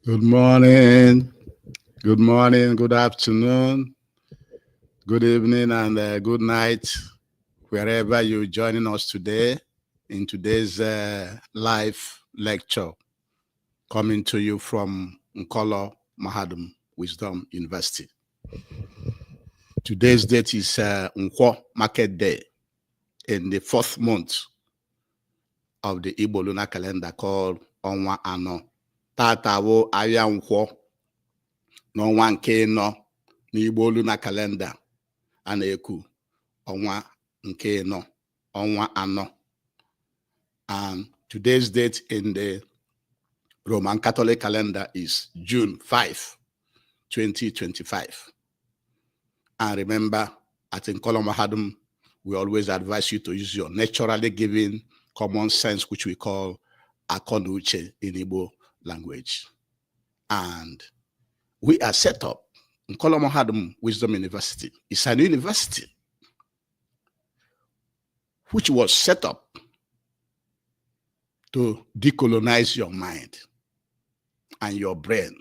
Good morning. Good morning, good afternoon, good evening, and good night, wherever you're joining us today in today's live lecture coming to you from Nkolo Mahadum Wisdom University. Today's date is Nkwo Market Day in the fourth month of the Igbo lunar calendar called Ọnwa Anọ. Tata bụ ahịa Nkwọ n'ọnwa nke ịnọ n'Igbo lunar calendar a na-ekwu ọnwa nke ịnọ, ọnwa anọ. And today's date in the Roman Catholic calendar is June 5, 2025. And remember, at Nkolo Mahadum, we always advise you to use your naturally given common sense, which we call Akonuche in Igbo language. And we are set up. Nkolo Mahadum Wisdom University is an university which was set up to decolonize your mind and your brain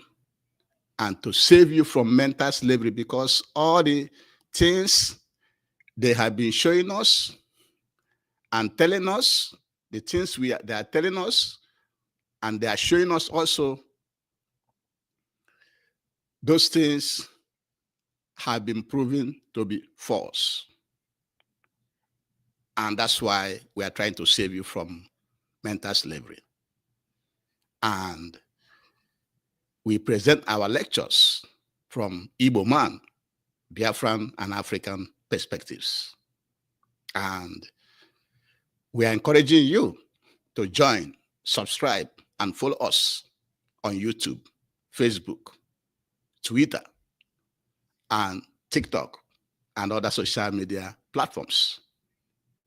and to save you from mental slavery, because all the things they have been showing us and telling us, the things they are telling us and they are showing us also, those things have been proven to be false. And that's why we are trying to save you from mental slavery. And we present our lectures from Igbo man, Biafran, and African perspectives. And we are encouraging you to join, subscribe, and follow us on YouTube, Facebook, Twitter, and TikTok, and other social media platforms.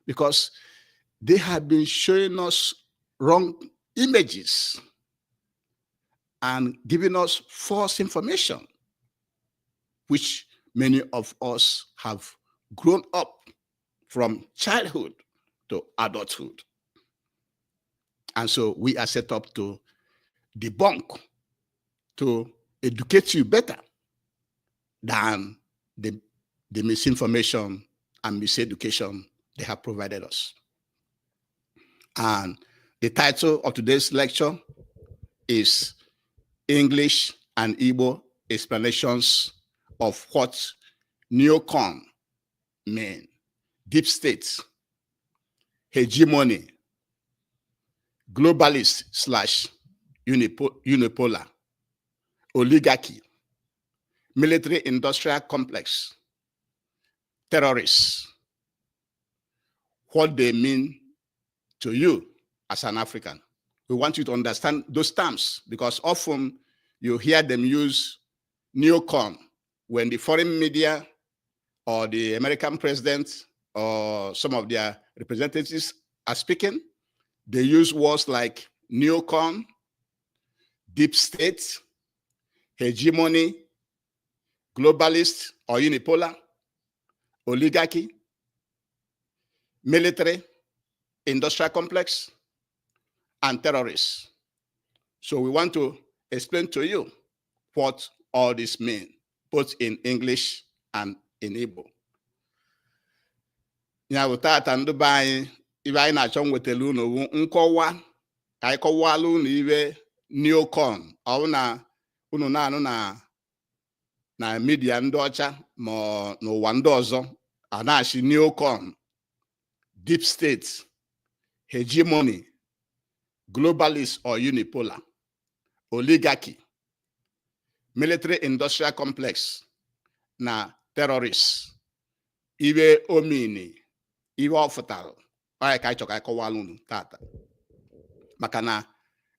Because they have been showing us wrong images and giving us false information, which many of us have grown up from childhood to adulthood. And so we are set up to debunk, to educate you better than the misinformation and miseducation they have provided us. And the title of today's lecture is English and Igbo Explanations of What Neocon Mean, Deep State, Hegemony, Globalist/Unipolar, Oligarchy, Military Industrial Complex, Terrorists, what they mean to you as an African. We want you to understand those terms because often you hear them use neocon when the foreign media or the American president or some of their representatives are speaking. They use words like neocon, deep state, hegemony, globalist or unipolar, oligarchy, military, industrial complex, and terrorists. So we want to explain to you what all this mean, both in English and in Igbo. Ya bụ tata ndị be anyị, ibe anyị na-achọ nwetara unu bụ nkọwa ka anyị kọwalụ unu ibe neocon ọ bụ na unu na-anụ na media ndị ọcha ma ọ n'ụwa ndị ọzọ a na-achị neocon, deep state, hegemony, globalist or unipolar, oligarchy, military industrial complex na terrorists, ibe omini ibe ọ fụtara ọ ya ka anyị chọrọ ka anyị kọwalụ unu tata, maka na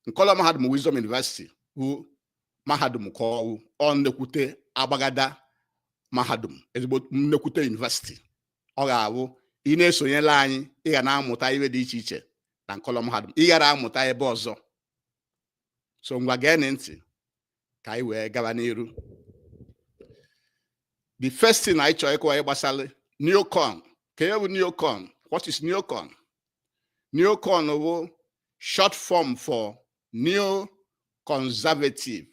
Nkọlọ Mahadum Wisdom University bụ mahadum ka ọwụ ọ nnekwute agbagada mahadum, ezigbo nnekwute university. Ọ ga-abụ ị na-esonyela anyị, ị ga na-amụta ihe dị iche iche na Nkọlọ Mahadum ị gara amụta ebe ọzọ. So ngwa, gee ntị ka anyị wee gaba n'iru. The first thing anyị chọrọ ịkọwa ihe gbasara neocon. Ka ihe bụ neocon? What is neocon? Neocon bụ short form for neo conservative.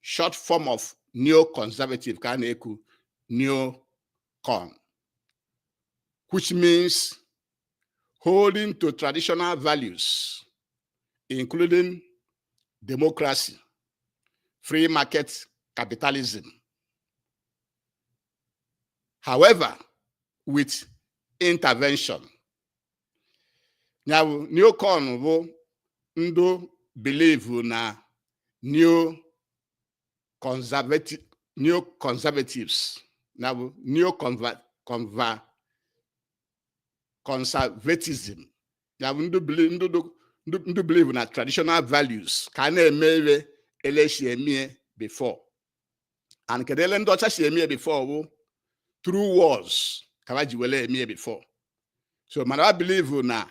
Short form of neoconservative ka a na-ekwu neocon, which means holding to traditional values, including democracy, free market capitalism. However, with intervention. Ya bụ, neocon bụ ndị believe na neo conservatives, ya bụ neo conservatism, ya bụ ndị believe, ndị believe na traditional values, ka a na-eme ihe ele si emie before. And kedu ele ndị ọcha si emie before? Bụ through wars ka ha ji wele emie before. So mana I believe na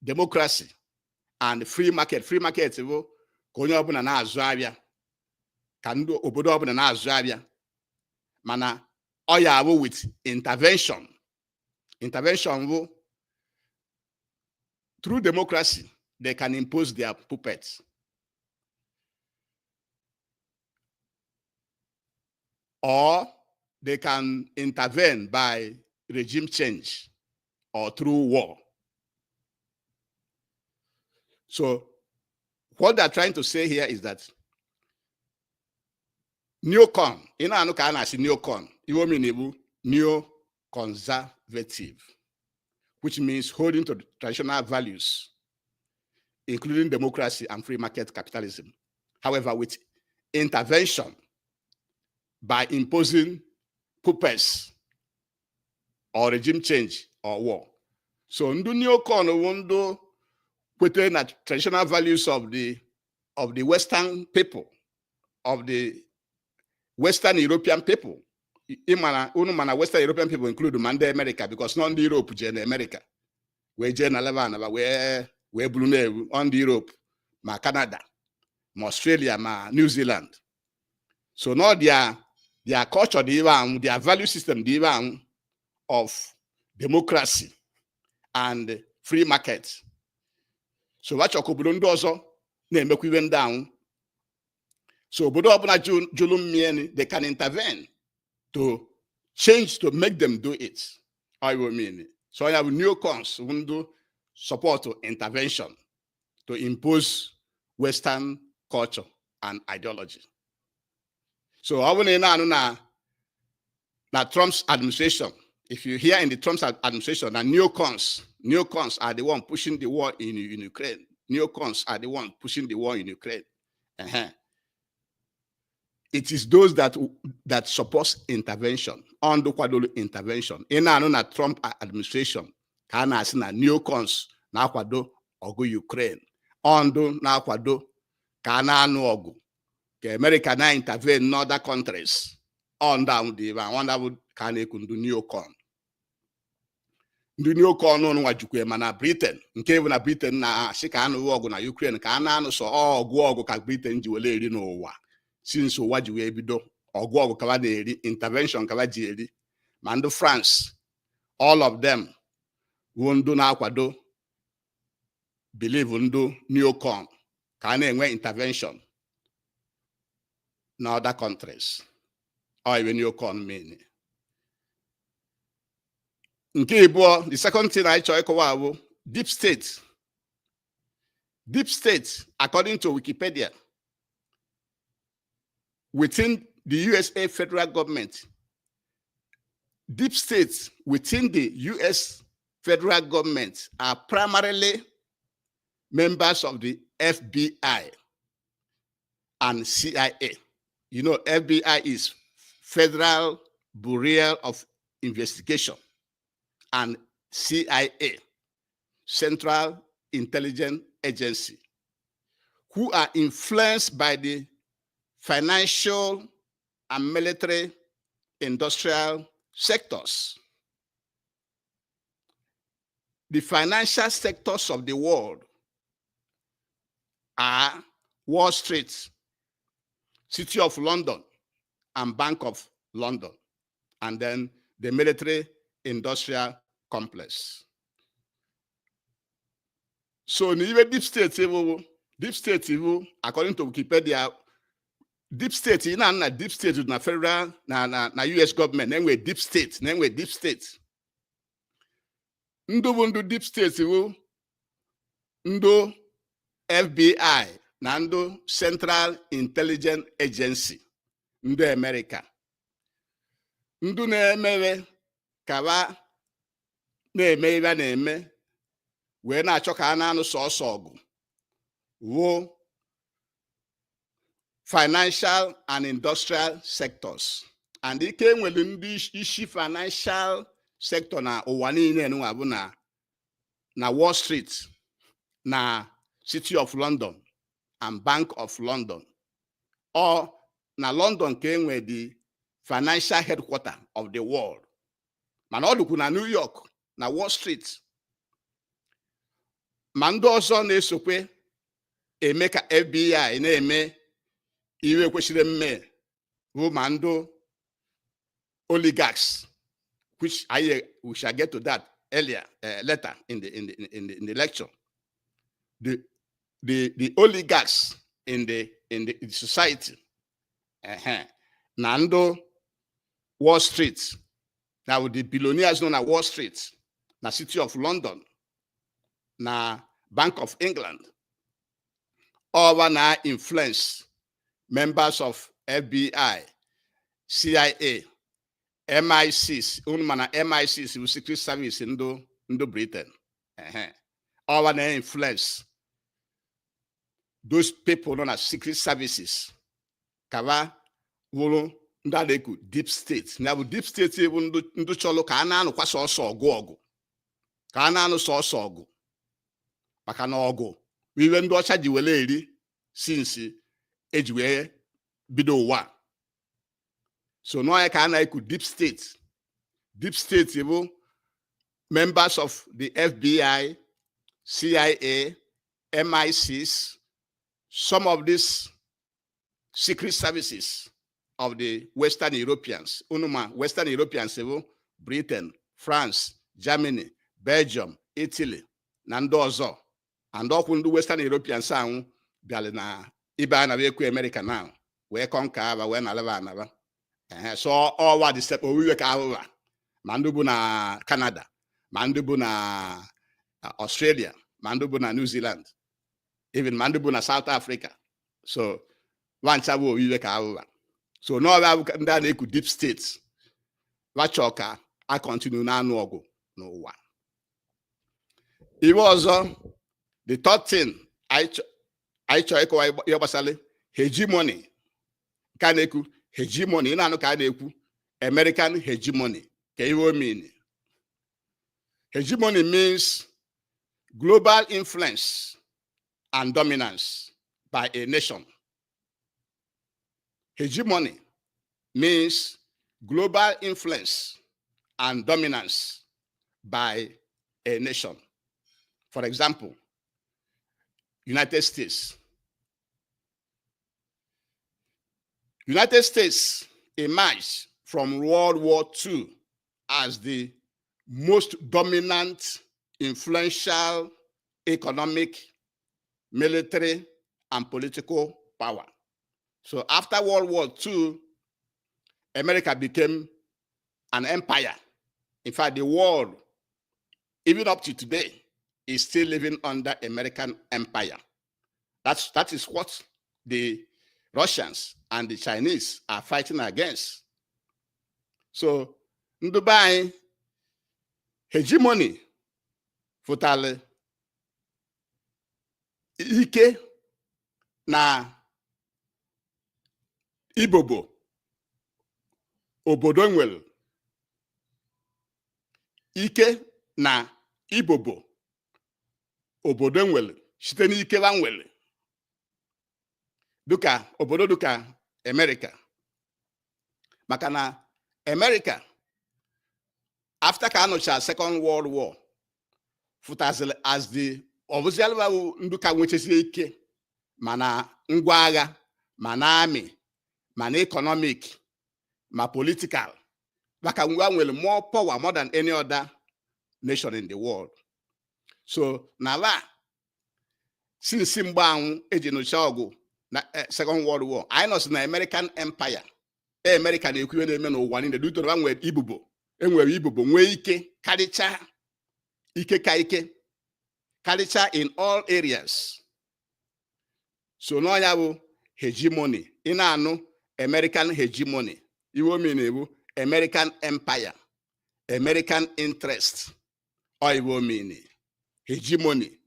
democracy and free market. Free market bụ ka onye ọbụla na-azụ ahịa, ka ndị obodo ọbụla na-azụ ahịa, mana ọ ya abụ with intervention. Intervention bụ through democracy they can impose their puppets or they can intervene by regime change or through war. So what they're trying to say here is that neocon, ị na-anụ ka a na-asị neocon, ihe o mean bụ neo-conservative, which means holding to traditional values, including democracy and free market capitalism. However, with intervention by imposing puppets or regime change or war. So ndị neocon bụ ndị kwetere na traditional values of the Western people, of the Western European people. Ịmana unu mana Western European people include ma ndị America, because nọ ndị Europe jee na America wee jee na leva anaba wee buru na-ewu ọ ndị Europe, ma Canada, ma Australia, ma New Zealand. So no their culture dị ibe ahụ, their value system dị ibe ahụ of democracy and free market. So ha chọrọ ka obodo ndị ọzọ na-emekwa iwe ndị ahụ. So obodo ọbụla jụrụ mmiri, they can intervene to change, to make them do it. I will mean. So ya bụ neocons bụ ndị support intervention to impose Western culture and ideology. So ọ bụrụ na ị na-anụ na Trump's administration, if you hear in the Trump's administration na neocons are the one pushing the war in Ukraine, neocons are the one pushing the war in Ukraine. It is those that supports intervention, ndị kwadoro intervention. Ị na-anụ na Trump administration ka a na-asị na neocons na-akwado ọgụ Ukraine, ndị na-akwado ka a na-anụ ọgụ, ka America na-intervene in other countries. Ọ ndị ahụ dị ebe ahụ, ndị ahụ ka a na-ekwu ndị neocon. Ndị neocon nwa jukwe ma na Britain, nke bụ na Britain na-asị ka anụghị ọgụ na Ukraine, ka a na-anụ sọ ọgụ ka Britain ji were eri n'ụwa since ụwa ji wee bido. Ọgụ kaba na-eri, intervention kaba ji eri. Ma ndị France, all of them bụ ndị na-akwado believe ndị neocon ka a na-enwe intervention na other countries. Ọ iwe neocon mean. Nke ịbụọ, the second thing anyị chọrọ ịkọwa bụ deep state. Deep state, according to Wikipedia, within the USA federal government, deep states within the US federal government are primarily members of the FBI and CIA. You know, FBI is Federal Bureau of Investigation, and CIA, Central Intelligence Agency, who are influenced by the financial and military industrial sectors. The financial sectors of the world are Wall Street, City of London, and Bank of London, and then the military industrial complex. So n'ibe deep state bụ, deep state bụ, according to Wikipedia, Deep state ị na-anụ na deep state na federal na US gọọmenti na-enwe deep state, na-enwe deep state. Ndụ bụ ndụ deep state bụ ndụ FBI na ndụ Central Intelligence Agency ndị Amerịka, ndụ na-emere ka ba na-eme ibe a na-eme wee na-achọ ka a na-anụ sọsọ ọgụ wuo financial and industrial sectors. And ike nwere ndị isi financial sector na ụwa niile nwa bụ na Wall Street, na City of London and Bank of London. Ọ na London ka enwe the financial headquarter of the world, mana ọ dịkwu na New York na Wall Street. Ma ndị ọzọ na-esokwe eme ka FBI na-eme iwe kwesịrị mme bụ ma ndị oligarchs, which we shall get to that earlier later in the lecture. The oligarchs in the society, na ndị Wall Street, na the billionaires nọ na Wall Street, na City of London, na Bank of England, ọwa na influence members of FBI, CIA, MI6. Unu mana MI6 bụ secret service ndụ Britain. Ọwa na influence those people nọ na secret services kaba wụrụ ndị a na-ekwu deep state. Ya bụ deep state bụ ndụ chọrọ ka a na-anụkwa sọsọ ọgụ ọgụ, ka a na-anụ sọsọ ọgụ, maka na ọgụ bụ iwe ndị ọcha ji were eri since eji wee bido ụwa. So n'ọnya ka a na-ekwu deep state. Deep state bụ members of the FBI, CIA, MI6, some of these secret services of the Western Europeans. Unu ma Western Europeans bụ Britain, France, Germany, Belgium, Italy na ndị ọzọ. And ọkwụ ndị Western Europeans ahụ bịara na ibe a nara ekwu America now wee conquer aba wee nalaba anaba. Ehe, so ọwa dị step owiwe ka ahụha ma ndị bụ na Canada, ma ndị bụ na Australia, ma ndị bụ na New Zealand, even ma ndị bụ na South Africa. So nwancha bụ owiwe ka ahụha. So n'ọbịa bụ ndị a na-ekwu deep state wachọ ka a continue na-anụ ọgụ n'ụwa. Iwe ọzọ, the third thing anyị chọrọ ịkọwa ihe gbasara hegemony. Nke a na-ekwu hegemony, ị na-anụ ka a na-ekwu American hegemony, ka ihe o mean. Hegemony means global influence and dominance by a nation. Hegemony means global influence and dominance by a nation. For example, United States. United States emerged from World War II as the most dominant, influential economic, military, and political power. So after World War II, America became an empire. In fact, the world, even up to today, is still living under American empire. That is what the Russians and the Chinese are fighting against. So, ndị be anyị, hegemony fụtara ike na ibobo obodo nwere, ike na ibobo obodo nwere site n'ike ha nwere dịka obodo dịka America. Maka na America, after ka anụcha Second World War, fụtazịrị as the ọbụzialụ ndị ka nwechasie ike, mana ngwa agha, ma na army, ma na economic, ma political, maka ngwa nwere more power more than any other nation in the world. So na la since mgbe anwụ eji nụcha ọgụ Na Second World War, anyị nọzi na American Empire. America na-ekwu ihe na-eme n'ụwa niile due to na nwere ibubo, enwere ibubo, nwee ike karịchaa, ike ka ike karịchaa in all areas. So n'ọnya bụ hegemony. Ị na-anụ American hegemony, iwe omi na-ebu American Empire, American interest. Ọ iwe omini hegemony,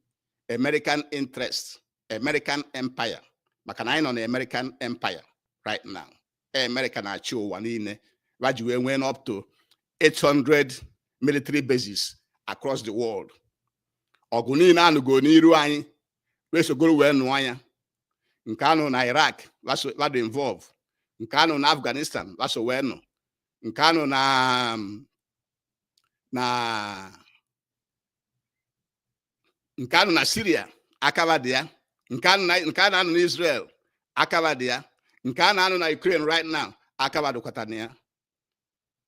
American interest, American Empire, maka na anyị nọ na American Empire right now. America na-achị ụwa niile. Ba ji wee nwee up to 800 military bases across the world. Ọgụ niile anụgo n'iru anyị wee sogoro wee nụọ ya. Nke anụ na Iraq lado involve, nke anụ na Afghanistan laso wee nụ, nke anụ na nke anụ na Syria akaba dị ya, nke a na-anụ na Israel akaba dị ya, nke a na-anụ na Ukraine right now akaba dịkwata na ya.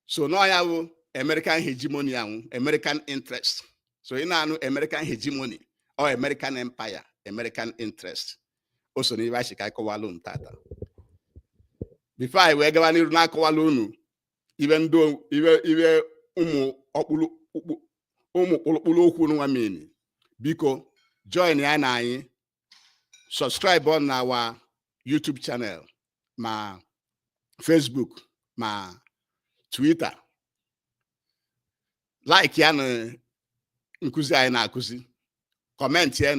So n'ọya bụ American hegemony ahụ, American interest. So ị na-anụ American hegemony or American Empire, American interest, o so n'ibe anyị ka anyị kọwalụ unu tata. Before anyị wee gaba n'iru na-akọwalụ unu ibe ndị ibe ụmụ ọkpụrụ ụmụ kpụrụkpụrụ okwu nwa mini, biko join ya na anyị, subscribe on our YouTube channel, ma Facebook, ma Twitter, like ya na nkụzi anyị na-akụzi, comment ya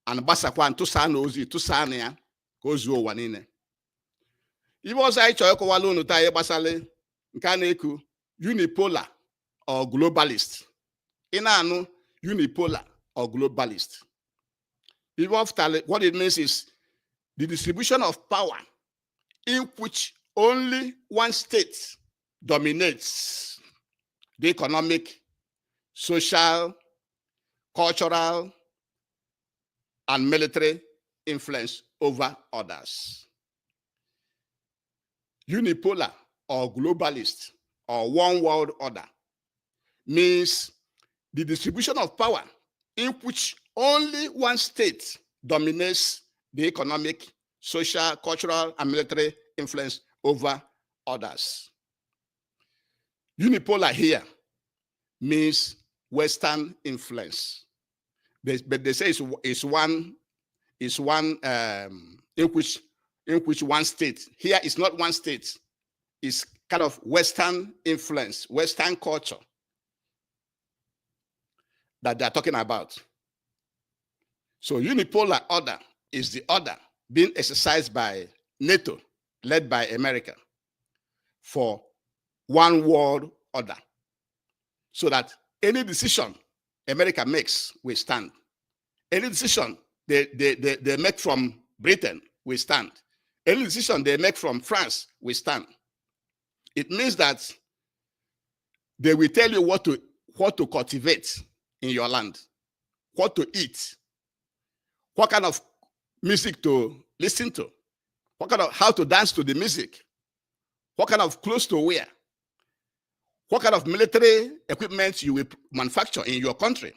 and gbasakwa ntụsa na ozi, tụsa na ya ka o zuo ụwa niile. Ibe ọzọ anyị chọrọ ịkọwala unu taa, ihe gbasara nke a na-eku unipolar or globalist. Ị na-anụ unipolar or globalist, ibe ọ pụtara, what it means is the distribution of power in which only one state dominates the economic, social, cultural, and military influence over others. Unipolar or globalist or one world order means the distribution of power in which only one state dominates the economic, social, cultural, and military influence over others. Unipolar here means Western influence. But they say it's one in which one state. Here it's not one state. It's kind of Western influence, Western culture that they're talking about. So unipolar order is the order being exercised by NATO, led by America, for one world order, so that any decision America makes will stand. Any decision they make from Britain will stand. Any decision they make from France will stand. It means that they will tell you what to cultivate in your land, what to eat, what kind of music to listen to, what kind of how to dance to the music, what kind of clothes to wear, what kind of military equipment you will manufacture in your country.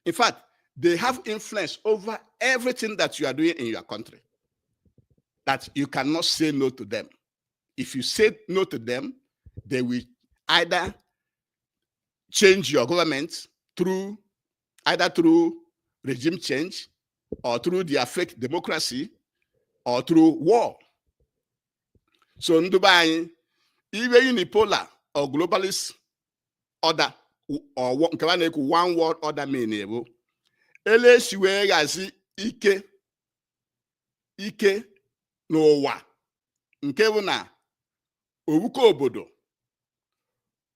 In fact, they have influence over everything that you are doing in your country, that you cannot say no to them. If you say no to them, they will either change your government through either through regime change or through their fake democracy or through war. So ndị be anyị, iwe unipolar or globalist order or nke a na-ekwu one world order mean bụ ele esi wee ghazi ike ike n'ụwa, nke bụ na owuke obodo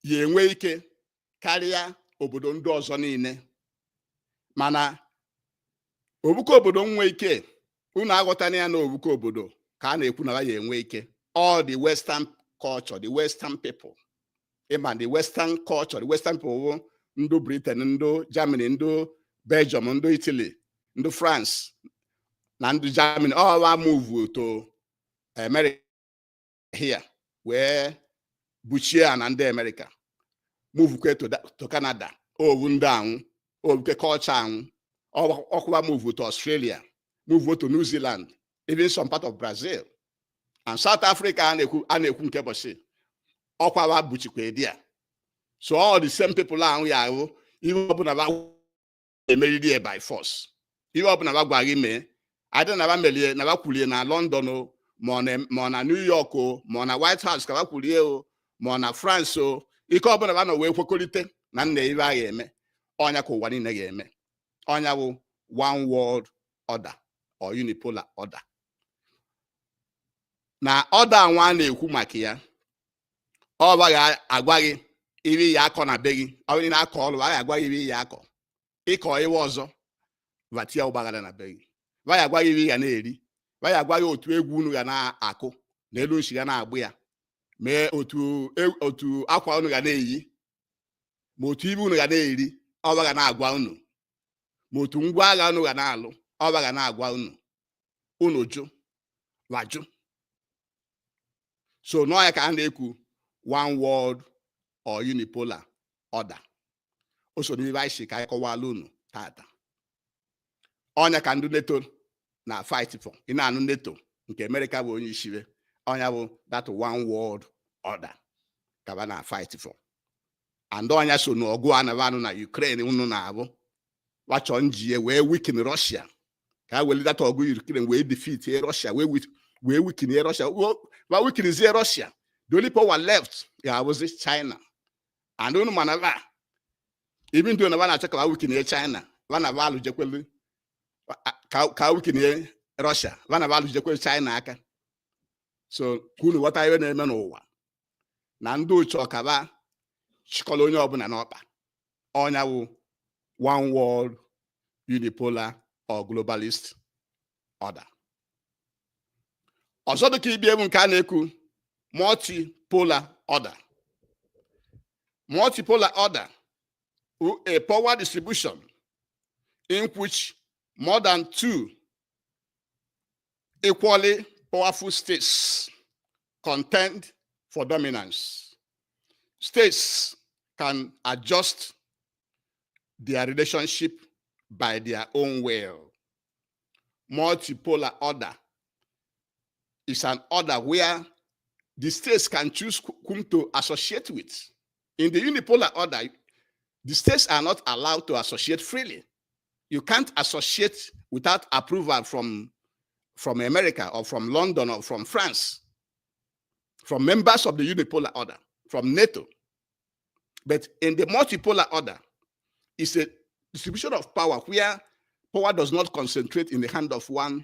ya enwe ike karịa obodo ndị ọzọ niile. Mana owuke obodo nwe ike, unu aghọtana ya na owuke obodo ka a na-ekwu na ya enwe ike. All the Western culture, the Western people, ịma the Western culture, the Western people bụ ndụ Britain, ndụ Germany, ndụ Belgium, ndụ Italy, ndụ France na ndụ Germany, all move to America here wee buchie ya na ndị America move kwe to Canada, owu ndị anwụ owuke culture anwụ ọkwa move to Australia, move to New Zealand. Even some part of Brazil and South Africa a na-ekwu nke bọchị ọkwawa buchikwa di ya. So all the same people ahụ ya ahụ ihe ọbụla ba emeriri ya by force. Ihe ọbụla ba gwara gị mee, adị na ba melie na ba kwulie na London o, ma ọ na New York o, ma ọ na White House ka ba kwulie o, ma ọ na France o, ike ọbụla ba nọ wee kwekọrịta na nna ibe a ga-eme, ọnya ka ụwa niile ga-eme. Ọnya bụ one world order or unipolar order. Na order nwa a na-ekwu maka ya, ọ gbaghị agwa gị iri ya akọ na be gị. Ọ bụrụ na akọ ọrụ, a ga-agwa gị iri ya akọ. Ịkọ iwe ọzọ, vatia ụgbaghara na be gị. Va ya agwa gị iri ga na-eri, va ya agwa gị otu egwu unu ga na-akụ na elu nshi ga na-agbụ ya, mee otu otu akwa unu ga na-eyi, ma otu ibe unu ga na-eri. Ọ ga na-agwa unu ma otu ngwa agha unu ga na-alụ. Ọ ga na-agwa unu, unu jụ, wajụ. So n'ọya ka a na-ekwu one world or unipolar order. O so n'ibe anyị si ka anyị kọwala unu tata. Ọnya ka ndị NATO na fight for. Ị na-anụ NATO nke America bụ onye isibe, ọnya bụ that one world order ka ba na fight for. And ọnya so n'ọgụ a na anụ na Ukraine unu na-abụ wachọ njie wee weaken Russia, ka ha were data ọgụ Ukraine wee defeat Russia, wee weaken Russia. Wa weakenzie Russia, the only power left ga-abụzi China. And unu mana ba even though na ba na-achọ ka ba weaken China, ba na ba alụjekwelu ka weaken Russia, ba na ba alụjekwelu China aka. So ka unu ghọta ihe na-eme n'ụwa na ndị otu ọkaba chịkọrọ onye ọbụla n'ọkpa. Ọnya wụ one world unipolar or globalist order. Ọzọ dịka ibi ebu nke a na-ekwu multipolar order. Multipolar order, a power distribution in which more than two equally powerful states contend for dominance. States can adjust their relationship by their own will. Multipolar order is an order where the states can choose whom to associate with. In the unipolar order, the states are not allowed to associate freely. You can't associate without approval from America or from London or from France, from members of the unipolar order, from NATO. But in the multipolar order, it's a distribution of power where power does not concentrate in the hand of one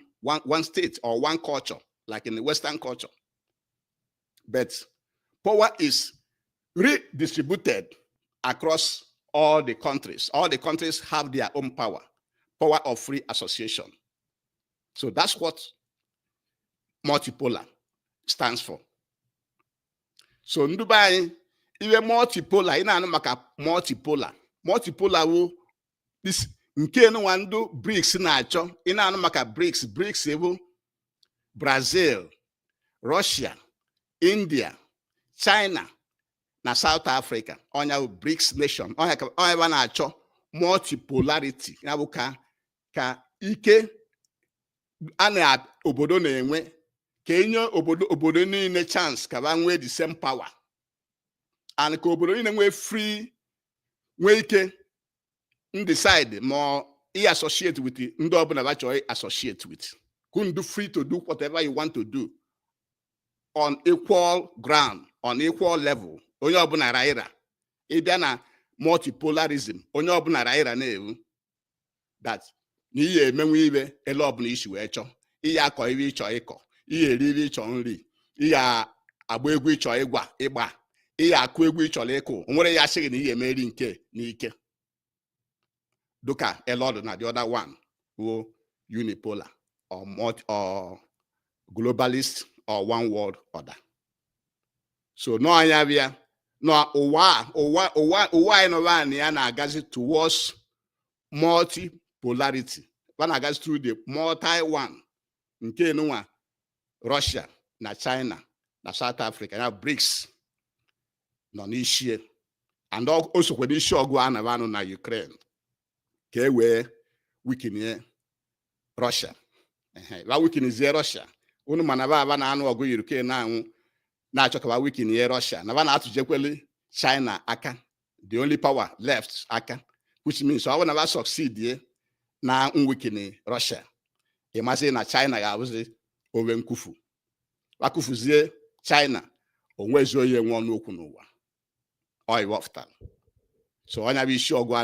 state or one culture, like in the Western culture. But power is redistributed across all the countries. All the countries have their own power, power of free association. So that's what multipolar stands for. So ndị be anyị, iwe multipolar, ị na-anụ maka multipolar. Multipolar wụ this nke nwa ndị BRICS na-achọ. Ị na-anụ maka BRICS. BRICS bụ Brazil, Russia, India, China na South Africa. Ọnya bụ BRICS nation. Ọnya ka ọnya ebe a na-achọ multipolarity. Ya bụ ka ike a na obodo na-enwe, ka enye obodo niile chance ka ba nwee the same power and ka obodo niile nwee free, nwee ike decide ma ị associate with ndị ọbụla ba chọrọ associate with. Kundu free to do whatever you want to do on equal ground, on equal level. Onye ọbụla raira. Ịbịa na multipolarism, onye ọbụla raira na-ewu that na ihe emenwe ibe ele ọbụla isi wee chọọ, ihe akọ ibe ịchọ ịkọ, ihe eri ibe ịchọ nri, ihe agba egwu ịchọ ịgwa ịgba, ihe akụ egwu ịchọrọ ịkụ. O nwere ya asịghị na ihe emeri nke n'ike dịka elọdụ na the other one wụ unipolar or multi or globalist or one world order. So n'ọnya bịa n'ụwa a, ụwa anyị nọrọ anyị ya na-agazi towards multipolarity, ba na-agazi through the multi one nke nụnwa Russia na China na South Africa ya BRICS nọ n'ishie, and o sokwa n'isi ọgụ a na anụ na Ukraine ka e wee weaken Russia. Ehe, ba weakenizie Russia. Unu mana ba aba na-anụ ọgụ Ukraine na-anwụ na-achọ ka ba weakenie Russia na ba na-atụjekweli China aka, the only power left aka, which means ọ bụrụ na ba succeed ye na nweaken Russia, ị masị na China ga-abụzi owe nkufu. Akụfuzie China, onwezi onye nwe ọnụ okwu n'ụwa. Ọ iwe ọfụtara. So ọnya bụ isi ọgụ a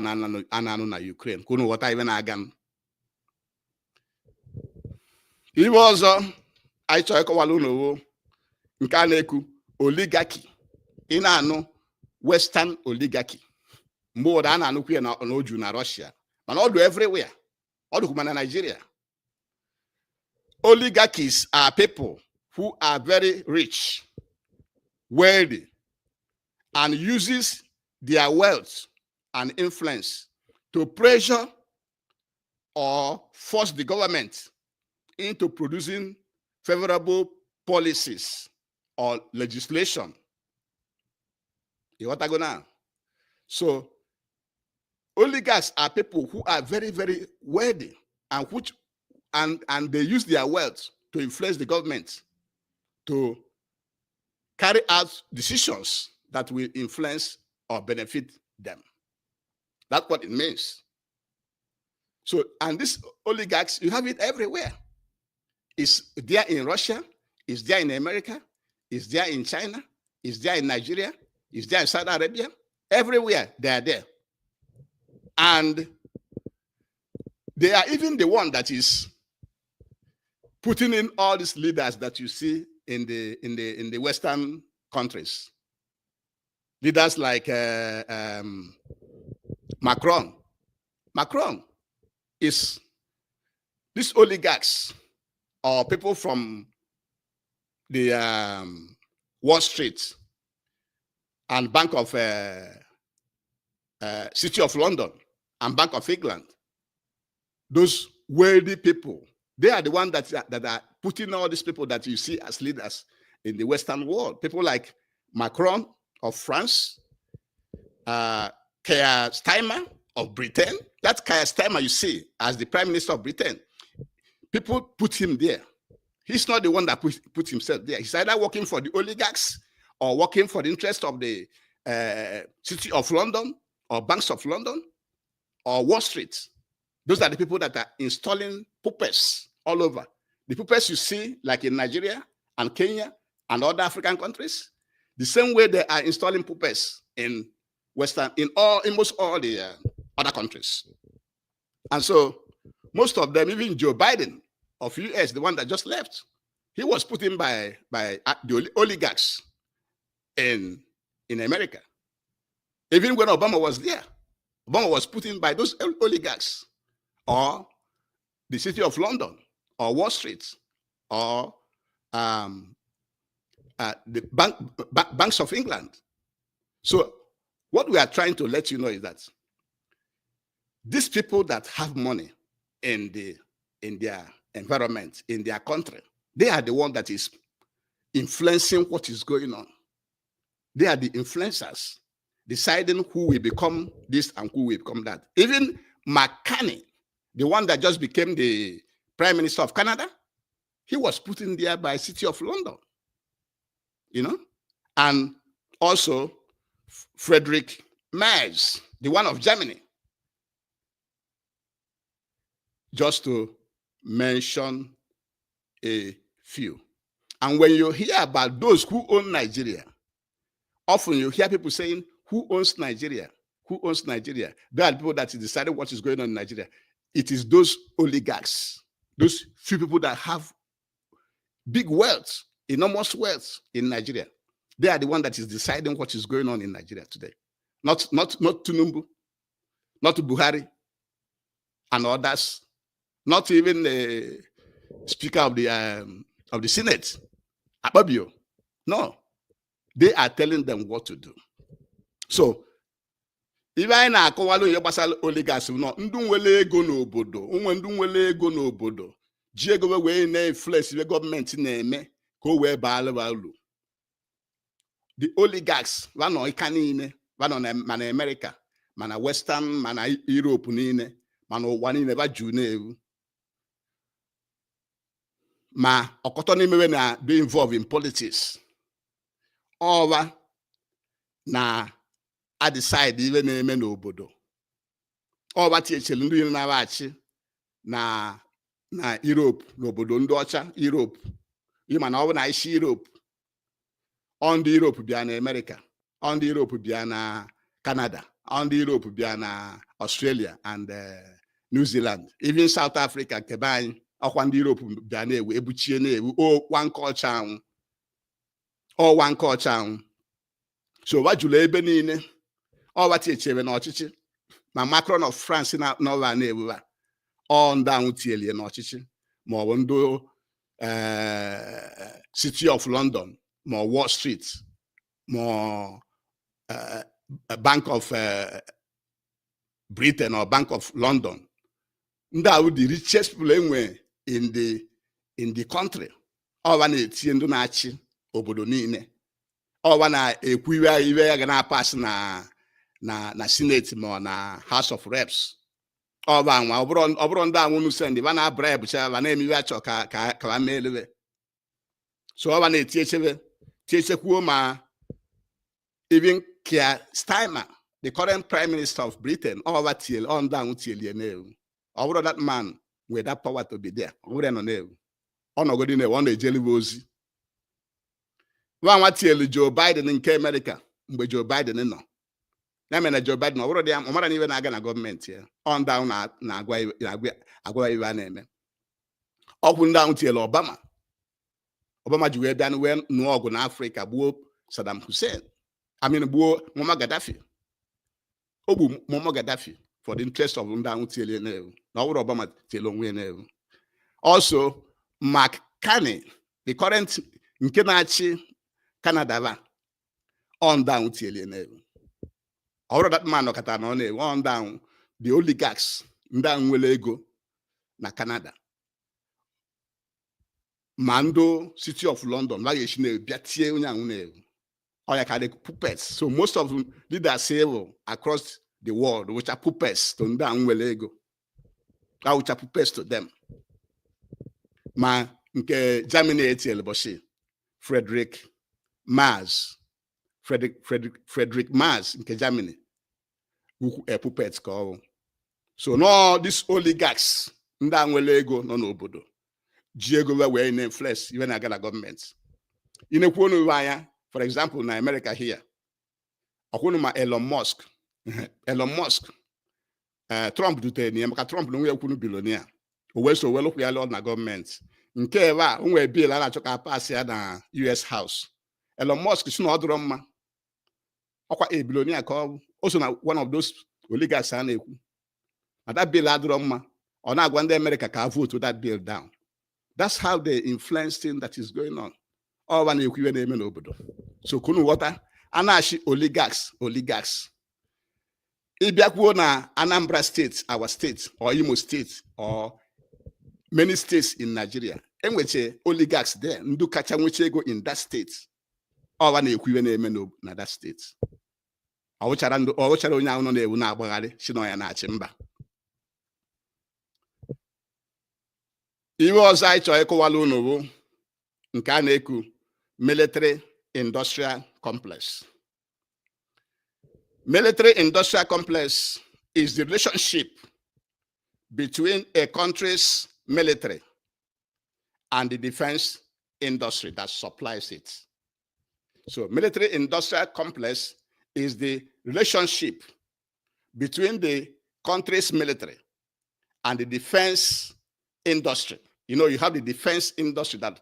na-anụ na Ukraine, ka unu ghọta ibe na-aga. Ibe ọzọ anyị chọrọ ịkọwara unu wo nke a na-ekwu oligarchy. Ị na-anụ Western oligarchy mgbe ụfọdụ, a na-anụkwu ya na oju na Russia, mana ọ dị everywhere, ọ dịkwa na Nigeria. Oligarchies are people who are very rich, wealthy, and uses their wealth and influence to pressure or force the government into producing favorable policies or legislation. You want to go now? So, oligarchs are people who are very, very wealthy and which and they use their wealth to influence the government to carry out decisions that will influence or benefit them. That's what it means. So, and these oligarchs, you have it everywhere. It's there in Russia, it's there in America, it's there in China, it's there in Nigeria, it's there in Saudi Arabia. Everywhere they are there. And they are even the one that is putting in all these leaders that you see in the Western countries. Leaders like Macron. Macron is these oligarchs or people from the Wall Street and Bank of City of London and Bank of England. Those wealthy people, they are the ones that are putting all these people that you see as leaders in the Western world. People like Macron of France, Keir Starmer of Britain. That Keir Starmer you see as the Prime Minister of Britain. People put him there. He's not the one that put himself there. He's either working for the oligarchs or working for the interest of the City of London or Banks of London or Wall Street. Those are the people that are installing puppets all over. The puppets you see, like in Nigeria and Kenya and other African countries, the same way they are installing puppets in Western, in all, in most all the other countries. And so most of them, even Joe Biden of US, the one that just left, he was put in by the oligarchs in America. Even when Obama was there, Obama was put in by those oligarchs or the City of London or Wall Street or the banks of England. So what we are trying to let you know is that these people that have money in their environment, in their country, they are the one that is influencing what is going on. They are the influencers deciding who will become this and who will become that. Even McCartney, the one that just became the Prime Minister of Canada, he was put in there by City of London. And also Frederick Merz, the one of Germany. Just to mention a few. And when you hear about those who own Nigeria, often you hear people saying, "Who owns Nigeria? Who owns Nigeria?" There are people that decided what is going on in Nigeria. It is those oligarchs, those few people that have big wealth, enormous wealth in Nigeria. They are the one that is deciding what is going on in Nigeria today. Not Tinubu, not Buhari, and others, not even the Speaker of the Senate, Akpabio. No, they are telling them what to do. So, ibe anyị na-akọwalụ ihe gbasara oligarchs nọ, ndị nwere ego n'obodo, onwe ndị nwere ego n'obodo ji ego wee na-influence ibe gọọmenti na-eme ka o wee baara uru. The oligarchs vanọ ịka niile vanọ ma na America, ma na Western, ma na Europe niile, ma na ụwa niile, va juu na-ewu. Ma ọkọtọ n'imewe na be involved in politics, ọwa na a-decide iwe na-eme n'obodo. Ọwa tinyechere ndị na-achị na Europe, n'obodo ndị ọcha Europe. Ịma na ọ bụ na isi Europe, ọ ndị Europe bịa na America, ọ ndị Europe bịa na Canada, ọ ndị Europe bịa na Australia and New Zealand, even South Africa nke be anyị. Ọkwa ndị Europe bịa na-ewu ebuchie na-ewu o one culture anwụ, ọ one culture anwụ. So wa jụrụ ebe niile. Ọwa tinyechere n'ọchịchị ma Macron of France na n'ọwa na-ewuwa, ọ ndị ahụ tielie n'ọchịchị, ma ọ bụ ndị City of London, ma ọ Wall Street, ma ọ Bank of Britain or Bank of London. Ndị ahụ the richest people enwe in the country. Ọwa na-etinye ndị na-achị obodo niile. Ọwa na-ekwu iwe iwe ya ga na-apasị na Senate ma ọ na House of Reps. Ọba nwa ọ bụrụ ndị anwụ send ba na bribe cha ba na-eme iwe achọ ka ba mee elebe. So ọba na-eti echebe tietiekwuo. Ma even Keir Starmer, the current prime minister of Britain, ọba tiele, ọ ndị anwụ tielie na-ewu. Ọ bụrụ that man with that power to be there, ọ bụrụ ya nọ na-ewu, ọ nọgodi na-ewu, ọ na-ejelibe ozi. Nwa nwa tielu Joe Biden nke America mgbe Joe Biden nọ ya mere na Joe Biden, ọ bụrụ dị ya, ọ mara na iwe na-aga na gọọmenti ya, ọ ndị ahụ na-agwa agwa iwe a na-eme. Ọkwụ ndị ahụ tielu Obama. Obama ji wee bịa wee nụọ ọgụ n'Afrịka, gbuo Saddam Hussein, I mean, gbuo Muammar Gaddafi. O gbu Muammar Gaddafi for the interest of ndị ahụ tielu na-ewu na ọ bụrụ Obama tielu onwe ya na-ewu. Also Mark Carney, the current nke na-achị Canada ba, ọ ndị ahụ tielu na-ewu. Ọ bụrụ that man nọkọtara na ọ na-ewu, ọ ndị ahụ, the oligarchs, ndị ahụ nwere ego na Canada, ma ndị City of London ba ga-esi na-bịa tie onye ahụ na-ewu. Ọ ya ka dị puppets. So most of leaders say across the world which are puppets to ndị ahụ nwere ego, which are puppets to them. Ma nke Germany etinyere bọchị Frederick Merz, Frederick Merz nke Germany, a puppet ka ọ bụ. So no, these oligarchs, ndị a nwere ego nọ n'obodo, ji ego wee na-influence iwe na-aga na gọọmenti. Inekwu onu anya, for example, na America here, ọkwụnụ ma Elon Musk. Elon Musk, Trump dutere ya maka Trump na onwe ya kwunu billionaire. O wee so wee lụkwu ya lụọ na gọọmenti nke ebe a. O nwere bill a na-achọ ka pass ya na US House. Elon Musk si na ọ dịrọ mma. Ọkwa a billionaire ka ọ bụ. O so na one of those oligarchs a na-ekwu na that bill adịrọ mma. Ọ na-agwa ndị America ka a vote that bill down. That's how they influence thing that is going on. Ọba na-ekwu iwe na-eme n'obodo. So kunu ghọta a na-achị oligarchs, oligarchs. Ịbịakwuo na Anambra State, our state, or Imo State, or many states in Nigeria, enweche oligarchs there, ndị kacha nwecha ego in that state. Ọba na-ekwu iwe na-eme na that state. Ọ wụchara onye ahụ nọ na-ewu na-agbagharị si na ya na-achị mba. Iwe ọzọ anyị chọrọ ịkọwala unu bụ nke a na-eku military industrial complex. Military industrial complex is the relationship between a country's military and the defense industry that supplies it. So military industrial complex is the relationship between the country's military and the defense industry. You have the defense industry that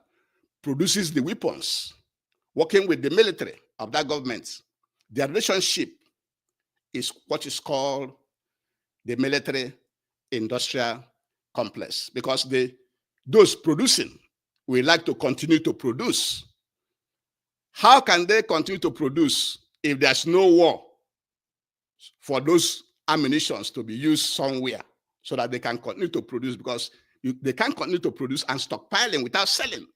produces the weapons, working with the military of that government. Their relationship is what is called the military industrial complex, because those producing will like to continue to produce. How can they continue to produce if there's no war for those ammunitions to be used somewhere so that they can continue to produce? Because they can't continue to produce and stockpiling without selling.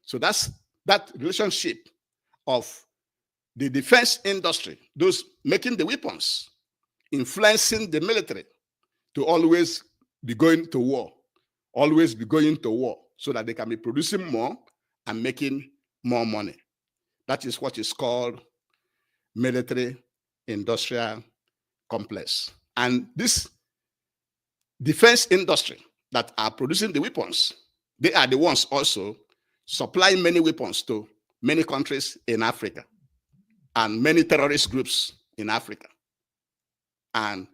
So that's that relationship of the defense industry, those making the weapons, influencing the military to always be going to war, always be going to war. so that they can be producing more and making more money. That is what is called military industrial complex. And this defense industry that are producing the weapons, they are the ones also supplying many weapons to many countries in Africa and many terrorist groups in Africa. And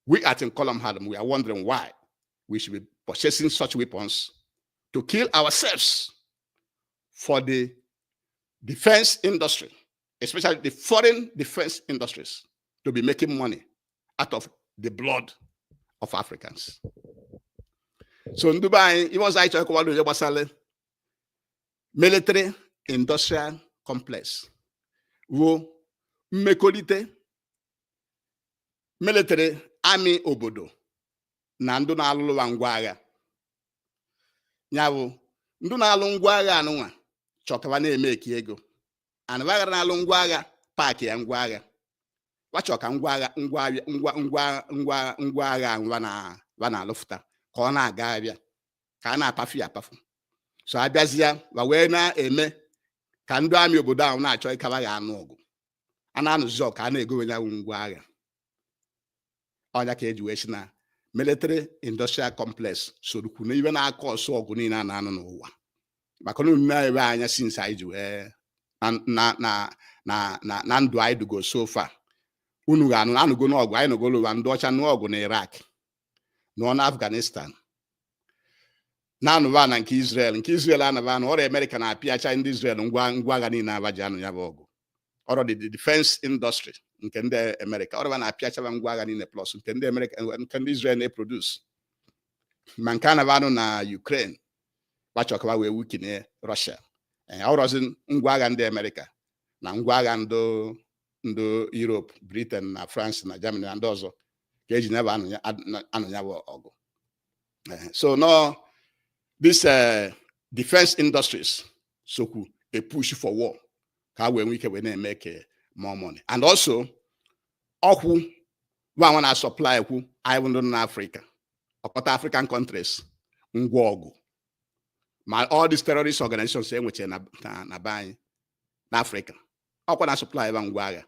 we at Nkolom Hadam, we are wondering why we should be purchasing such weapons to kill ourselves for the defense industry, especially the foreign defense industries, to be making money out of the blood of Africans. So ndị be anyị, ihe ọzọ anyị chọrọ ịkọwara onye gbasara military industrial complex ruo mmekọrịta military army obodo na ndị na-alụlụwa ngwa agha. Ya bụ, ndị na-alụ ngwa agha anụnwa chọkaba na-eme eki ego anụbaghara na-alụ ngwa agha paakị ya ngwa agha wachọ ka ngwa agha ngwa ngwa ngwa ngwa ngwa agha ngwa na wa na-alụfụta ka ọ na-aga abịa ka a na-apafu ya apafu. So abịazịa wa wee na-eme ka ndị amị obodo ahụ na-achọ ịkaba ya anụ ọgụ a na-anụzi ọgụ ka a na-egowe ya ngwa agha. Ọnya ka eji wee sị na military industrial complex sorokwu na ibe na-akọ ọsọ ọgụ niile a na-anụ n'ụwa, maka na unu na-ebe anya since anyị ji wee na na na na na na ndụ anyị dugo so far, unu ga-anụ anụgo n'ọgụ anyị nụgolo ụwa. Ndị ọcha nụọ ọgụ na Iraq, nụọ na Afghanistan, na-anụba na nke Israel, nke Israel anaba anụ ọrịa. Amerịka na-apịacha ndị Israel ngwa ngwa agha niile aba ji anụ ya bụ ọgụ. Ọrụ the defense industry nke ndị Amerịka ọrụ na-apịachaba ngwa agha niile, plus nke ndị Amerịka, nke ndị Israel na-eproduce, ma nke anaba anụ na Ukraine gbachọkaba wee wukine Russia. Ọrọzi ngwa agha ndị Amerịka na ngwa agha ndị ndị Europe, Britain na France na Germany na ndị ọzọ ka eji nyaba anụ ya bụ ọgụ. So no, this defense industries sokwu a push for war ka wee nwee ike wee na-eme ka more money, and also ọkwụ nwa na supply kwu anyị bụ ndị nọ n'Africa, ọkọta African countries ngwa ọgụ, ma all these terrorist organizations enwechara na be anyị n'Africa, ọkwa na supply ebe ngwa agha.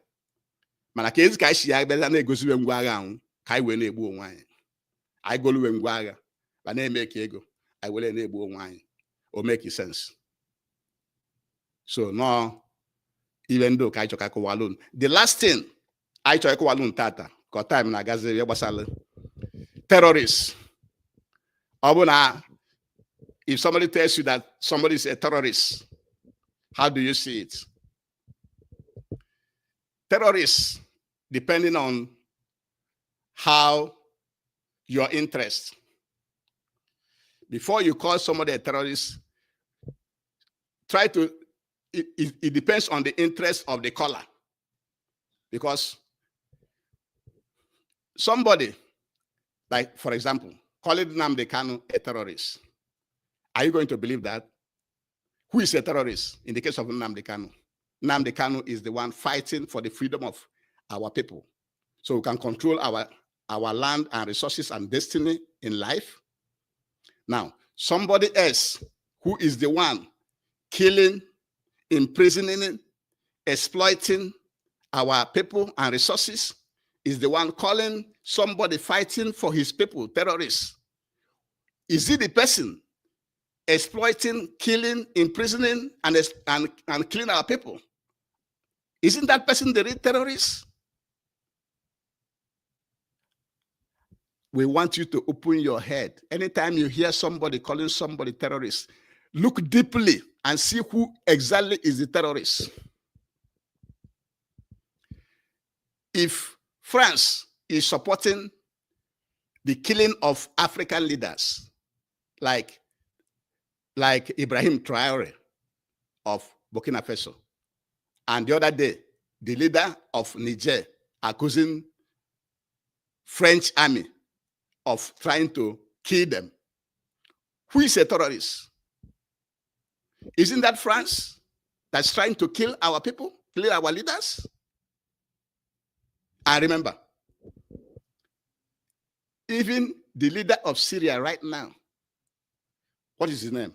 Mana ka ezi ka anyị si ya bịa na-egosiwe ngwa agha ahụ ka anyị wee na-egbu onwe anyị, anyị goluwe ngwa agha ma na-eme ka ego anyị were na-egbu onwe anyị, o make sense? So nọọ ibe ndị ụka anyị chọrọ ka akọwalụ. The last thing anyị chọrọ ịkọwalụ tata, ka time na-agazi, ihe gbasara terrorists. Ọ bụ na if somebody tells you that somebody is a terrorist, how do you see it? Terrorists, depending on how your interest, before you call somebody a terrorist, try to it depends on the interest of the caller, because somebody, like for example, calling Nnamdi Kanu a terrorist, are you going to believe that? Who is a terrorist in the case of Nnamdi Kanu? Nnamdi Kanu is the one fighting for the freedom of our people so we can control our land and resources and destiny in life. Now, somebody else who is the one killing, imprisoning, exploiting our people and resources is the one calling somebody fighting for his people terrorists. Is it the person exploiting, killing, imprisoning, and killing our people? Isn't that person the real terrorist? We want you to open your head. Anytime you hear somebody calling somebody terrorist, look deeply and see who exactly is the terrorist. If France is supporting the killing of African leaders like Ibrahim Traore of Burkina Faso, and the other day, the leader of Niger accusing French army of trying to kill them, who is a terrorist? Isn't that France that's trying to kill our people, kill our leaders? I remember, even the leader of Syria right now, what is his name?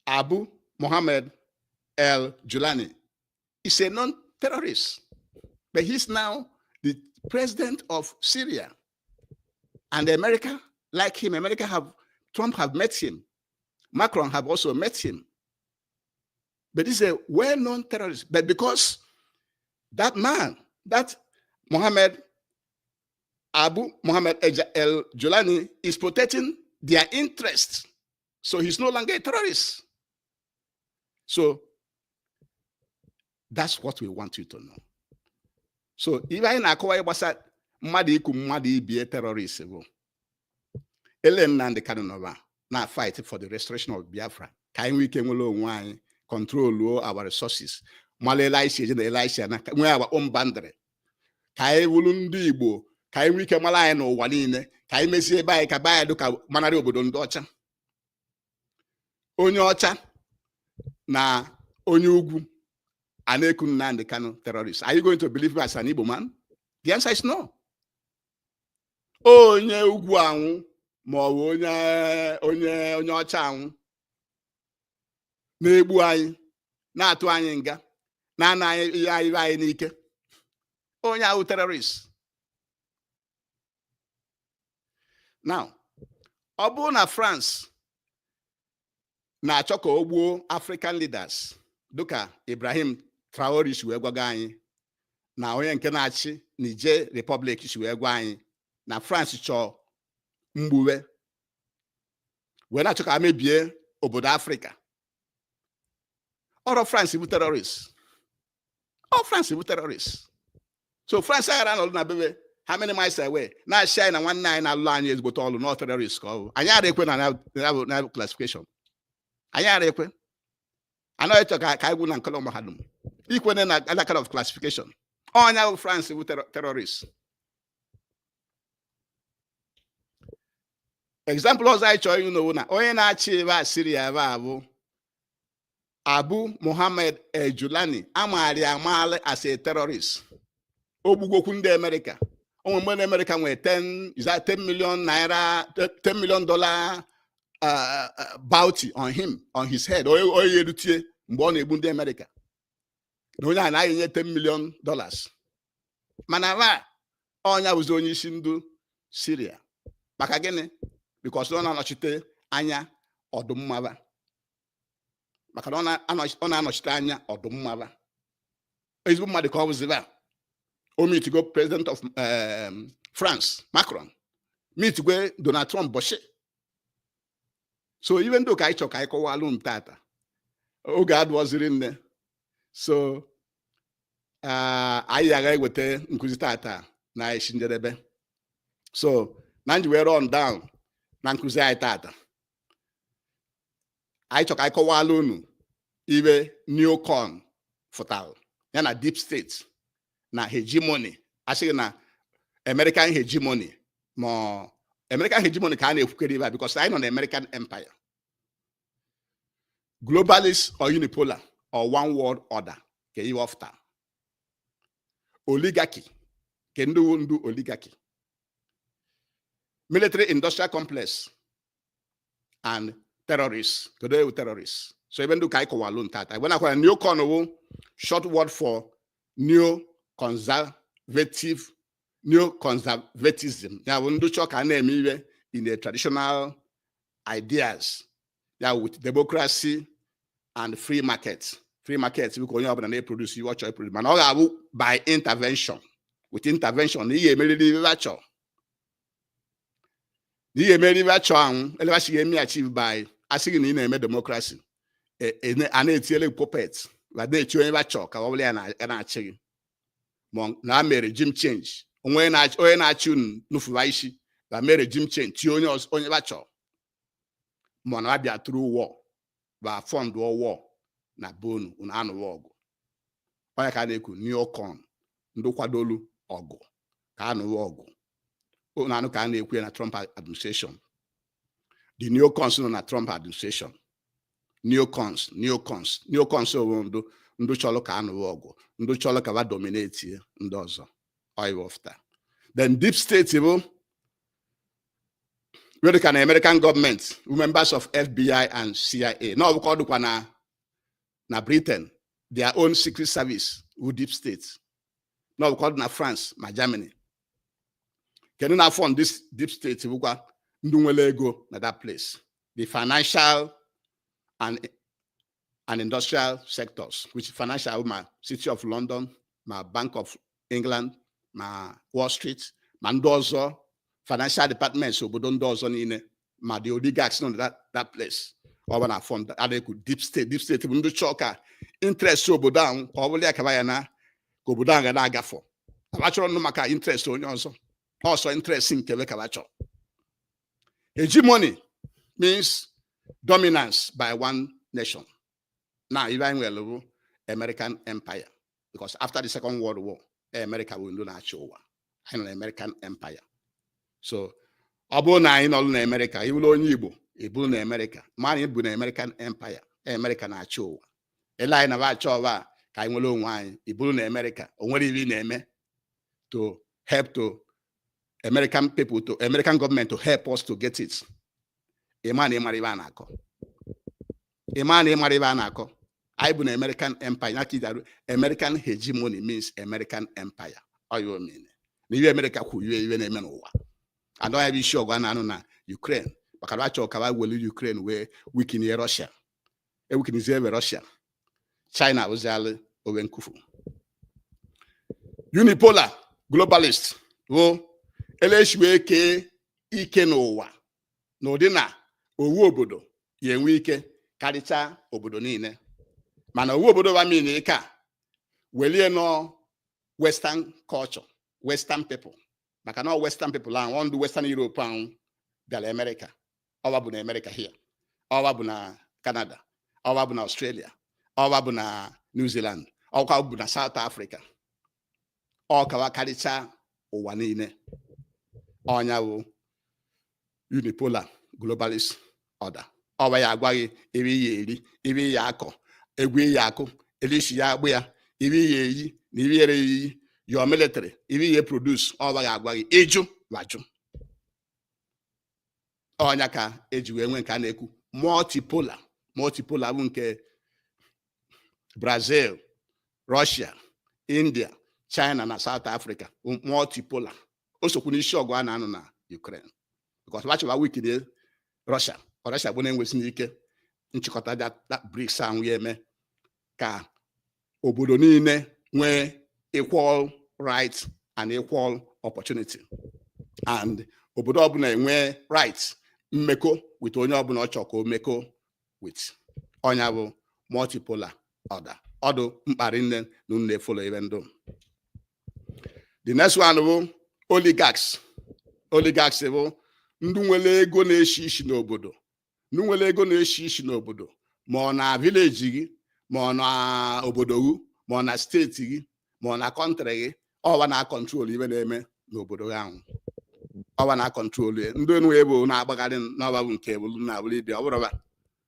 Abu Mohammed El Julani is a non-terrorist, but he's now the president of Syria. And America, like him, America have, Trump have met him. Macron have also met him. But he's a well-known terrorist. But because that man, that Mohammed Abu Mohammed El Julani, is protecting their interests. So he's no longer a terrorist. So that's what we want you to know. So if anyị na-akọwa gbasa mmadụ ikwu mmadụ ibie terrorist bụ ele Nnamdi Kanu nọba na fight for the restoration of Biafra, ka anyị nwee ike nwere onwe anyị, control our resources, mara ele anyị si eje na ele anyị si ana, nwee our own boundary, ka anyị wuru ndị Igbo, ka anyị nwee ike mara anyị n'ụwa niile, ka anyị mezie ebe anyị ka be anyị dị ka manarị obodo ndị ọcha. Onye ọcha na onye ugwu a na-eku Nnamdi Kanu terrorist. Are you going to believe him as an Igbo man? The answer is no. Onye ugwu anwụ ma ọ bụ onye ọcha anwụ na-egbu anyị, na-atụ anyị nga, na-ana anyị ihe anyị anyị n'ike, onye ahụ terrorist. Now, ọ bụrụ na France na-achọ ka o gbuo African leaders dịka Ibrahim Traore si wee gwaga anyị, na onye nke na-achị Niger Republic si wee gwa anyị na France chọọ mgbuwe wee na-achọ ka a mebie obodo Afrịka, ọrọ France bụ terrorist, ọ France bụ terrorist. So France aghara nọdụ na bebe how many miles away na-achị anyị na nwanne anyị na-alụ anyị ezigbote ọlụ na terrorist ka ọ bụ. Anyị ara ekwe na classification, anyị ara ekwe. Anaghị chọ ka anyị gwụ na nkọlọ mahadum ikwene na that kind of classification. Onye bụ France bụ terrorist. Example ọzọ anyị chọrọ ịnụ na onye na-achị ebe a Syria ebe a bụ Abu Mohammed El Julani, amaara ya amaala as a terrorist. Ogbugokwu ndị Amerịka. Onwe mgbe ndị Amerịka nwere 10, is that 10 million naira, $10 million bounty on him, on his head. Onye erutie mgbe ọ na-egbu ndị Amerịka na onye a naghị enye $10 million. Mana va ọnya bụzi onye isi ndụ Syria. Maka gịnị? Because ọ na-anọchite anya ọdụmmaba. Maka na ọ na-anọchite anya ọdụmmaba. Ezigbo mmadụ ka ọ bụzi ba. O meetigo president of France, Macron. Meetigwe Donald Trump bọchị. So ibe ndị ụka anyị chọ ka anyị kọwalụ m tata. Oge adụọziri nne. So anyị agha eweta nkụzi tata na isi njedebe. So na nji wee run down na nkụzi anyị tata, anyị chọ ka anyị kọwalụ unu ibe neocon fụtalụ ya na deep state na hegemony. Asịghị na American hegemony, ma American hegemony ka a na-ekwukere ibe a, because anyị nọ na American empire, globalist or unipolar or one world order, ka ihe ọfụta oligarchy, ke ndị ndu oligarchy, military industrial complex and terrorists. Kedu ewu terrorists? So ebe ndị ka anyị kọwalụ ntata ebe nakwara neocon wụ short word for neo conservative, neo-conservatism. Ya bụ ndị chọọ ka a na-eme ihe in a traditional ideas, ya with democracy and free market. Free market bụ ka onye ọbụla na-eproduce ihe ọ chọrọ eproduce, mana ọ ga-abụ by intervention, with intervention na ị ga-emerịrị ihe a chọrọ, na ị ga-emerịrị ihe a chọrọ anwụ elebachi ga-eme achieve by asị gị na ị na-eme democracy, a na-etinyere puppet ma na-eti onye ba chọrọ ka ọ bụrụ ya na-achị gị, ma na mee regime change. Onye na-achị unu nufụwa isi na mee regime change, tie onye onye ba chọrọ, ma na abịa through war, ba fund war na bonu unu anụwa ọgụ. Onye ka a na-ekwu neocon, ndị kwadolu ọgụ ka anụwa ọgụ unu anụ ka a na-ekwu ya na Trump administration. The neocons nọ na Trump administration, neocons, neocons, neocons onwe ndụ ndụ chọrọ ka anụwa ọgụ, ndụ chọrọ ka ba dominate ndị ọzọ. Oil. Then deep state bụ Iwe dịka na American government, members of FBI and CIA, na ọbụkwa ọ dịkwa na Britain, their own secret service wu deep state, na ọbụkwa ọ dị na France ma Germany. Kedu na fund this deep state? Bụkwa ndị nwere ego na that place, the financial and industrial sectors, which financial ma City of London, ma Bank of England, ma Wall Street, ma ndị ọzọ, financial departments obodo ndị ọzọ niile, ma the oligarchs nọ na that place. Ọ bụ na fund adịkwu deep state. Deep state bụ ndị chọọ ka interest obodo ahụ, ka ọ bụrụ ya kaba ya na ka obodo ahụ ga na-agafọ. Abachọrọ nnụ maka interest onye ọzọ, ọsọ interest nke be kaba chọrọ. Hegemony means dominance by one nation. Now, ibe anyị nwere bụ American Empire, because after the Second World War, America bụ ndị na-achị ụwa. Anyị nọ na American Empire. So ọ bụrụ na anyị nọrụ na America, ị bụrụ onye Igbo, ị bụrụ na America, ma anyị bụ na American Empire. America na-achị ụwa. Ele anyị na achọ ọba ka anyị nwere onwe anyị. Ị bụrụ na America, o nwere ibe ị na-eme to help to American people, to American government to help us to get it. Ịma na ịmara ibe a na-akọ, ịma na ịmara ibe a na-akọ. Anyị bụ na American Empire ya ka iji. American hegemony means American Empire. Ọ ya omene na iwe America kwu, iwe na-eme n'ụwa. Anọ ya bụ isi ọgụ a na-anụ na Ukraine, maka na achọ ka welu Ukraine wee weaken Russia. Eweakenizie ebe Russia, China bụzialụ owe nkufu. Unipolar globalist bụ elechi wee kee ike n'ụwa n'ụdị na owu obodo ya enwe ike karịchaa obodo niile, mana owu obodo ba mean ike a welie nọ Western culture, Western people, maka na western people ahụ, ndị Western Europe ahụ bịara America. Ọwa bụ na America here, ọwa bụ na Canada, ọwa bụ na Australia, ọwa bụ na New Zealand, ọkwa bụ na South Africa. Ọ kawa karịchaa ụwa niile. Ọnya bụ unipolar globalist order. Ọwa ya agwaghị ebe iyi eri, ebe iyi akọ, egwu iyi akụ, elisi ya agbụ ya, ebe iyi eyi na ebe yere eyiyi, your military, ebe ihe produce. Ọwa ya agwaghị ịjụ wajụ. Ọnya ka eji wee nwee nke a na-ekwu multipolar. Multipolar bụ nke Brazil, Russia, India, China na South Africa. Multipolar o sokwu n'isi ọgụ a na-anụ na Ukraine, because wachọba weaken Russia. Russia bụ na-enwesi n'ike nchịkọta that BRICS ahụ ya eme ka obodo niile nwee equal right and equal opportunity, and obodo ọbụla enwee right mmekọ with onye ọbụla ọ chọrọ ka o mekọ with. Ọnya bụ multipolar order. Ọdụ mkparị nne na unu na-efollow ebe ndụ. The next one bụ oligarchs. Oligarchs bụ ndị nwere ego na-eshi isi n'obodo, ndị nwere ego na-eshi isi n'obodo, ma ọ na village gị, ma ọ na obodo gị, ma ọ na steeti gị, ma ọ na country gị. Ọwa na-acontrol ibe na-eme n'obodo gị ahụ. Ọwa na-acontrol ya. Ndị enu ebe na-agbagharị n'ọba bụ nke bụ na abụrụ ibe ọ bụrụ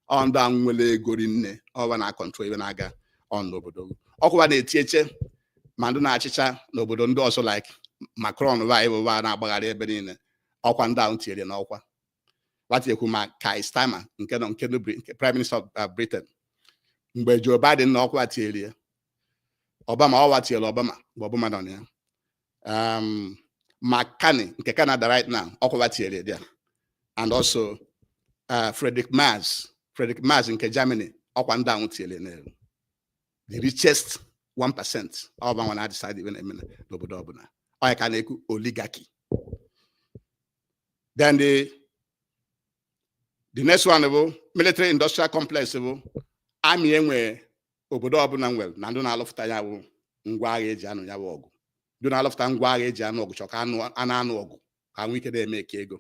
ọ ndị ahụ nwere ego rinne. Ọwa na-acontrol ibe na-aga on n'obodo gị. Ọkwụwa na-eti eche ma ndị na-achịcha n'obodo ndị ọzọ, like Macron ba bụ na-agbagharị ebe niile. Ọkwa ndị ahụ tinyere n'ọkwa watiekwu, ma Keir Starmer nke nọ nke Prime Minister of Britain mgbe Joe Biden na ọkwa tinyere ya, Obama ọ watinyere Obama mgbe Obama nọ na ya, Mark Carney nke Canada right now, ọkwa watinyere ya, and also Friedrich Merz, Friedrich Merz nke Germany. Ọkwa ndị ahụ tinyere n'elu. The richest 1% ọba nwa na-decide ibe na-eme n'obodo ọbụla. Ọ ya ka a na-ekwu oligarchy. Then the next one bụ military industrial complex, bụ army enwe obodo ọbụla nwere na ndị na-alụfụta ya bụ ngwa agha eji anụ ya bụ ọgụ. Ndị na-alụfụta ngwa agha eji anụ ọgụ chọ ka a na-anụ ọgụ ka nwee ike na-eme eke ego.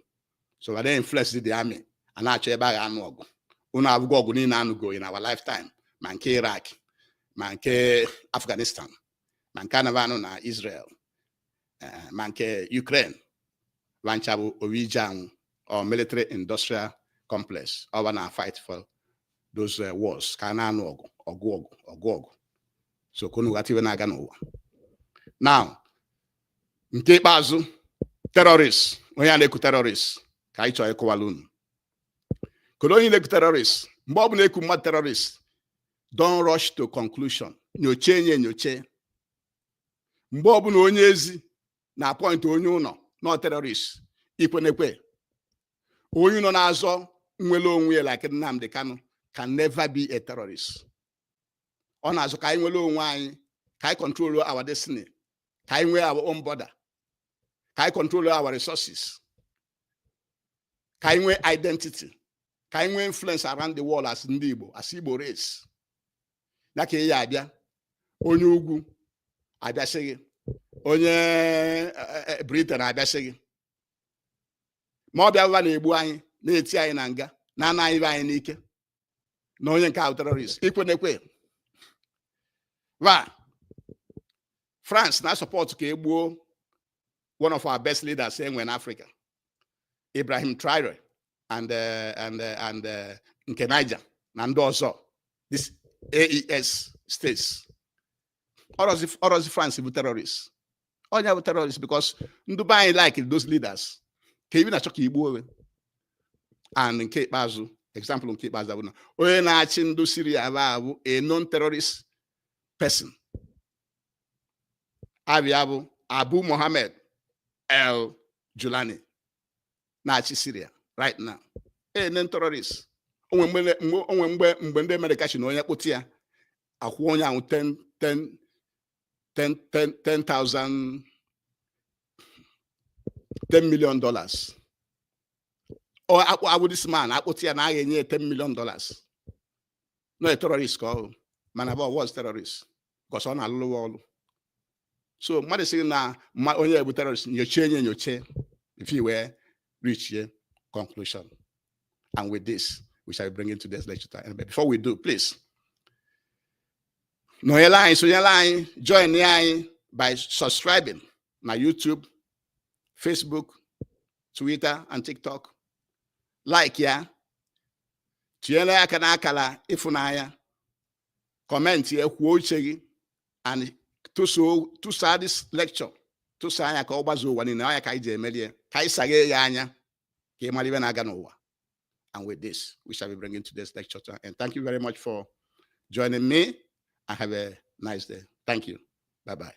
So they influence the army. A na-achọ ebe agha anụ ọgụ. Unu abụgo ọgụ niile anụgo in our lifetime, ma nke Iraq, ma nke Afghanistan, ma nke anaba anụ na Israel, ma nke Ukraine, vancha bụ oriji anwụ or military industrial complex. Ọba na fight for those wars ka a na-anụ ọgụ, ọgụ, ọgụ, ọgụ, ọgụ. So ka unu ghọta iwe na-aga n'ụwa now. Nke ikpeazụ, terrorist. Onye a na-ekwu terrorist Ka anyị chọrọ ịkọwala unu. Kedu onye na-ekwu terrorist? Mgbe ọ bụla ekwu mmadụ terrorist, don't rush to conclusion. Nyochie nye enyoche. Mgbe ọbụla onye ezi na point onye ụlọ nọ terrorist, ikwenekwe onye nọ na-azọ nwere onwe ya like Nnamdi Kanu can never be a terrorist. Ọ na-azọ ka anyị nwere onwe anyị, ka anyị control our destiny, ka anyị nwee our own border, ka anyị control our resources, ka anyị nwee identity, ka anyị nwee influence around the world as ndị Igbo, as Igbo race. Ya ka ị ya abịa, onye ugwu abịasị gị, onye Britain abịasị gị, ma ọ bịa na-egbu anyị, na-eti anyị na nga, na-ana anyị anyị n'ike, na onye nke ahụ terrorist, ikwenekwe va. France na support ka egbuo one of our best leaders enwe in Africa, Ibrahim Traore, and nke Niger na ndị ọzọ, this AES states. Ọrọzi France bụ terrorist, onye bụ terrorist, because ndị be anyị like those leaders ka ibi na-achọ ka igbuo onwe. And nke ikpeazụ, example nke ikpeazụ bụ na onye na-achị ndị Syria bụ abụ a known terrorist person. Abịa bụ Abu Mohammed El Julani na-achị Syria right now, a known terrorist. Onwe mgbe ndị Amerịka chi na onye kpụta ya akwụ onye ahụ 10 10 10 10 10,000 $10 million. Ọ akpụ abụ this man akpụta ya na a ga-enye ya $10 million. No, a terrorist ka ọ bụ, mana bụ was terrorist because ọ na-alụrụ ọlụ. So mmadụ sị na onye bụ terrorist, nyochie nye enyoche if you were reach a conclusion. And with this, we shall bring into this lecture time. But before we do, please nọnyere anyị, sonyere anyị, join anyị by subscribing na YouTube, Facebook, Twitter and TikTok. Like ya, tinyere aka n'akara ịfụnanya, comment ya, kwuo uche gị and tụsaa this lecture, tụsaa anya ka ọ gbazuo ụwa niile. Ọnya ka anyị ji emerie, ka anyị saghee ya anya ka ị mara ibe na-aga n'ụwa. And with this, we shall be bringing today's lecture to an end. Thank you very much for joining me and have a nice day. Thank you. Bye bye.